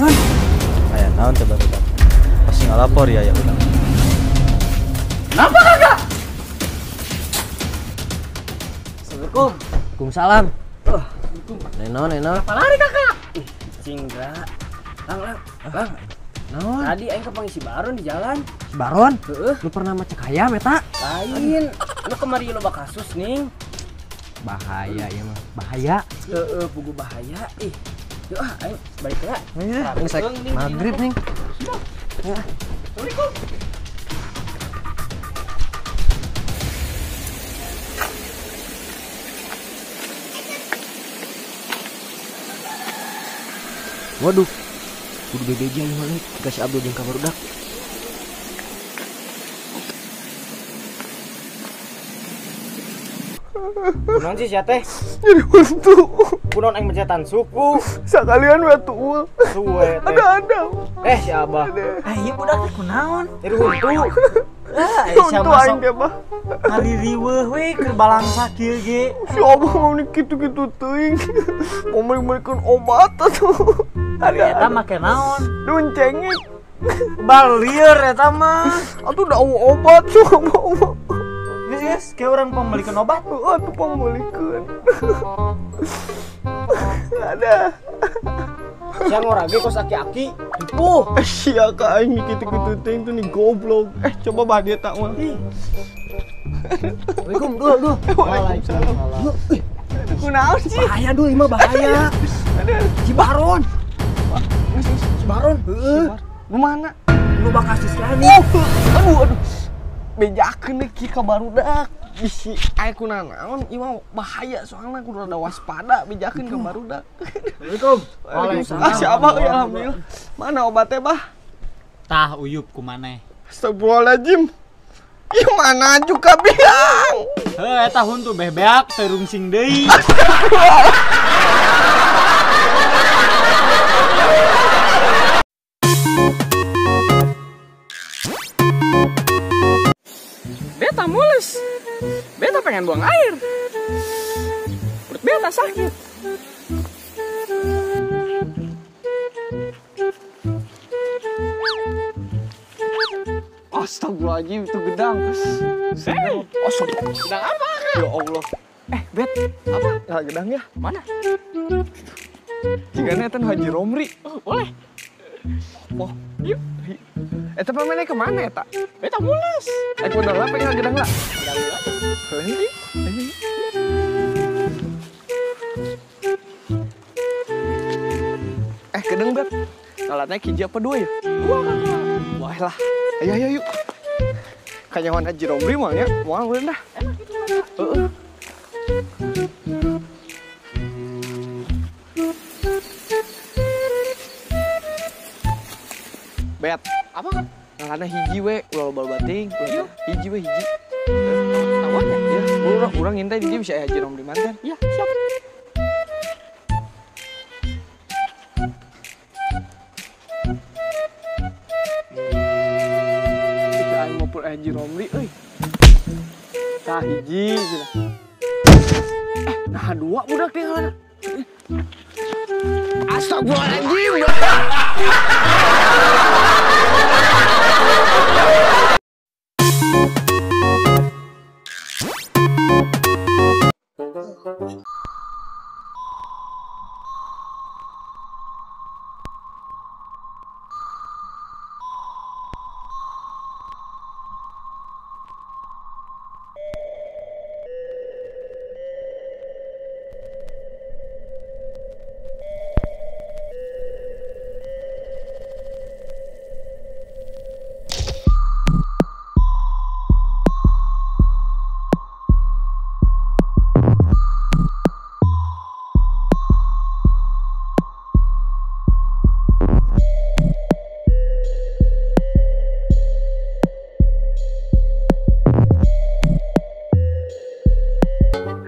Baron. Aya naon teh barudak? Pasti ngalapor ya ya udah. Kenapa kagak? Assalamualaikum. Waalaikumsalam. Assalamualaikum. Neno, Neno. Apa lari kakak? Ih, cingga. Lang, lang, lang. Naon? Tadi aing kepanggil si Baron di jalan. Si Baron? Heeh. Lu pernah macek hayam eta? Lain. Lu kemari loba kasus ning. Bahaya ya mah. Bahaya. Heeh, pugu bahaya. Ih. Yuk ah, aing balik lah. Iya, maghrib ning. Ya. Assalamualaikum. Waduh, kudu bebeja ieu mah dikasih Abdul jeung ka barudak. Kunaon sih sia teh? Nyeri huntu. Kunaon aing mencetan suku. Sakalian we tuul. Suwe teh. Ada-ada. Eh si Abah. Ah ieu budak teh kunaon? Nyeri huntu. Ah, huntu aing teh Abah. Ngaliriweuh we keur balangsa kieu ge. Si Abah mau ni kitu-kitu teuing. Mau meuli-meulikeun obat atuh. Ada eta make naon? Duncengit. Balieur eta mah. Atuh da obat tuh Abah. Geus geus, kayak urang pangmeulikeun obat. Heeh, atuh pangmeulikeun. Ada. Sia ngorage kos aki-aki. Ripuh. Sia ka aing kitu-kitu teuing tuh nih goblok. Eh coba bah dia tak mah. Assalamualaikum, duh, duh. Waalaikumsalam. Kunaon sih? Bahaya duh, ieu mah bahaya. Si Baron. Si Baron. Heeh. Nu mana? Nu bakal kasus nih. Aduh, aduh. Bejakeun deui ka barudak. Bisi aya kunanaon ieu mah bahaya soalna kudu rada waspada bejakeun ka barudak. Assalamualaikum. Waalaikumsalam. Ah, si Abah ya alhamdulillah. Mana obatnya, Bah? Tah uyup ku maneh. Astagfirullahaladzim. Ieu mana juga biang. Heuh eta huntu beh beak teu rungsing deui. Beta mules. Beta pengen buang air. Perut beta sakit. Astagfirullahaladzim, itu gedang. Hey. Astagfirullah. Gedang apa? Ya Allah. Eh, Bet, apa? Nah, gedang ya? Mana? Jigana eta Haji Romri. Oh, boleh. Wah, yuk. Eta pamane kemana eta? Beta mules. Eh, kudu lah pengen gedang lah. Gedang lah. Eh, gedang Bet. Alatnya hiji apa dua ya? Dua kakak. Wah lah. Ayo, ayo, yuk. Kanyawan Haji Romri mah ya, moal udah dah. Enak itu kakak. Heeh. Bet, apa kan? Ngalana hiji we, ulah loba bating. Hiji we hiji. Tahuan ya? Ya, urang ngintai di dia bisa aya Haji Romri manten. Iya, siap. Aing mau pul Haji Romli euy. Tah hiji cenah. Eh, nah dua budak teh ngalana. Astagfirullahaladzim.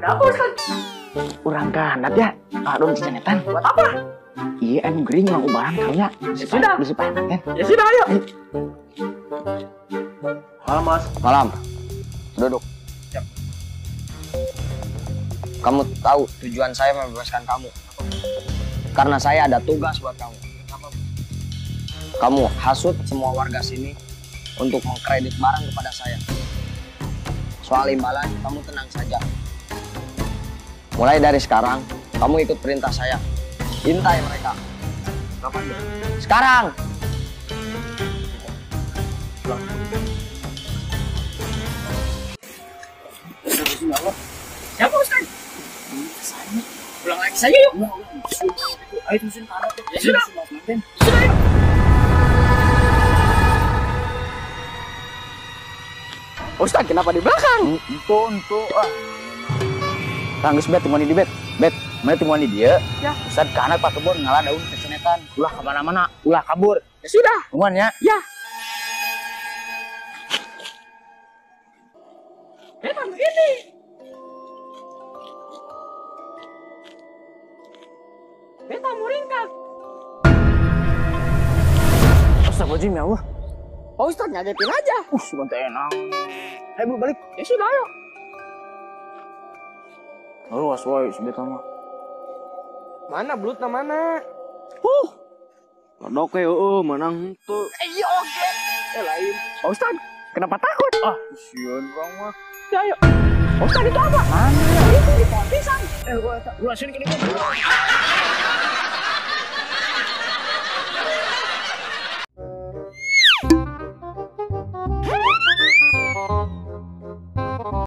Kenapa Ustaz? Urang kanat ya, adon cicanetan. Buat apa? Iya, anu gering urang ubaran kali ya. Ya sudah. Bisi panas kan? Ya sudah, ayo. Malam, Mas. Malam. Duduk. Siap. Kamu tahu tujuan saya membebaskan kamu. Karena saya ada tugas buat kamu. Kamu hasut semua warga sini untuk mengkredit barang kepada saya. Soal imbalan, kamu tenang saja. Mulai dari sekarang, kamu ikut perintah saya. Intai mereka. Kapan, Bang? Sekarang! Siapa Ustaz? Pulang lagi saja yuk. Ayo terusin ke arah. Ya sudah. Sudah yuk. Ustaz kenapa di belakang? Untuk ah. Tanggus bet temuan di bet. Bet, mana temuan di dia? Ya. Ustaz ke anak Pak Kebon ngalah daun kecenetan. Ulah kemana-mana, ulah kabur. Ya sudah. Temuan ya. Ya. Beta begini. Beta muringkak. Astagfirullahaladzim ya Allah. Pak Ustaz ngagetin aja. Sudah enak. Ayo bro balik. Ya sudah ayo. Lalu waswai si beta mah. Mana belutna mana? Lodok we heueuh menang henteu. Iya oke. Lain. Pak Ustaz, kenapa takut? Ah, sieun urang mah. Ya ayo. Pak Ustaz itu apa? Mana? Itu di pohon pisang. Gua eta. Ulah sieun ke dieu.